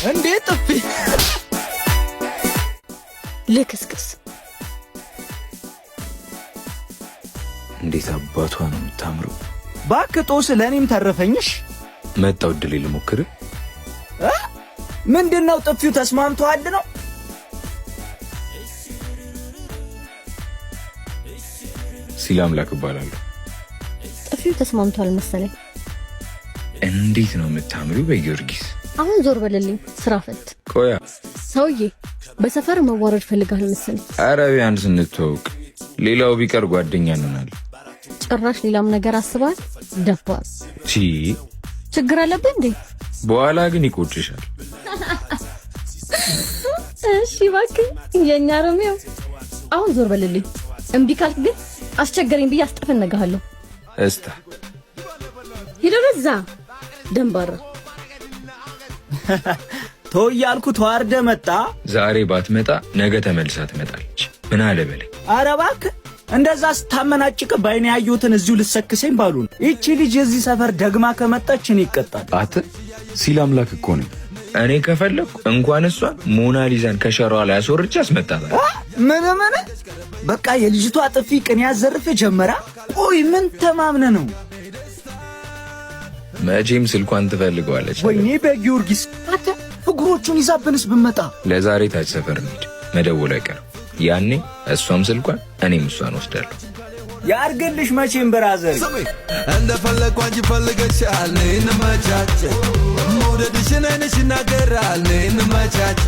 እንዴ ጥፊ! ልክስክስ። እንዴት አባቷ ነው የምታምረው! ባክህ ጦስ ለእኔም ተረፈኝሽ። መጣው፣ እድሌ ልሞክር። ምንድን ነው ጥፊው? ተስማምተዋል ነው? ሲል አምላክ እባላለሁ። ጥፊው ተስማምቷል መሰለኝ። እንዴት ነው የምታምሪው! በጊዮርጊስ! አሁን ዞር በልልኝ፣ ስራ ፈት። ቆያ። ሰውዬ፣ በሰፈር መዋረድ ፈልጋል መሰለኝ። ኧረ ቢያንስ እንተዋወቅ። ሌላው ቢቀር ጓደኛ እንሆናለን። ጭራሽ ሌላም ነገር አስበሃል? ደፋር። ቺ! ችግር አለብህ እንዴ? በኋላ ግን ይቆጭሻል። እሺ እባክህ የእኛ ሮሚዮ፣ አሁን ዞር በልልኝ። እምቢ ካልክ ግን አስቸገረኝ ብዬ አስጠፈነግሃለሁ። እስታ። ሂድ ወደዛ ደንባራ። ተው እያልኩ ተዋርደ መጣ። ዛሬ ባትመጣ ነገ ተመልሳ ትመጣለች። ምን አለ በለኝ። ኧረ እባክህ፣ እንደዛ ስታመናጭቅ ባይኔ ያየሁትን እዚሁ ልሰክሰኝ ባሉ ነው። ይቺ ልጅ የዚህ ሰፈር ደግማ ከመጣች እኔ ይቀጣል። አት ሲል አምላክ እኮ ነኝ። እኔ ከፈለግኩ እንኳን እሷን ሞናሊዛን ከሸራዋ ላይ አስወርጄ አስመጣታለሁ። ምን ምን? በቃ የልጅቷ ጥፊ ቅኔ ያዘርፍ ጀመራ። ቆይ ምን ተማምነ ነው? መቼም ስልኳን ትፈልገዋለች። ወይኔ በጊዮርጊስ! አንተ እግሮቹን ይዛብንስ ብመጣ? ለዛሬ ታች ሰፈር እንሂድ፣ መደወሉ አይቀርም። ያኔ እሷም ስልኳን እኔም እሷን ወስዳለሁ። ያርግልሽ መቼም brother። እንደፈለግኩ አንቺ ፈልገሻል፣ ነይ እንመቻች። መውደድሽን አይንሽ ይናገራል፣ ነይ እንመቻች።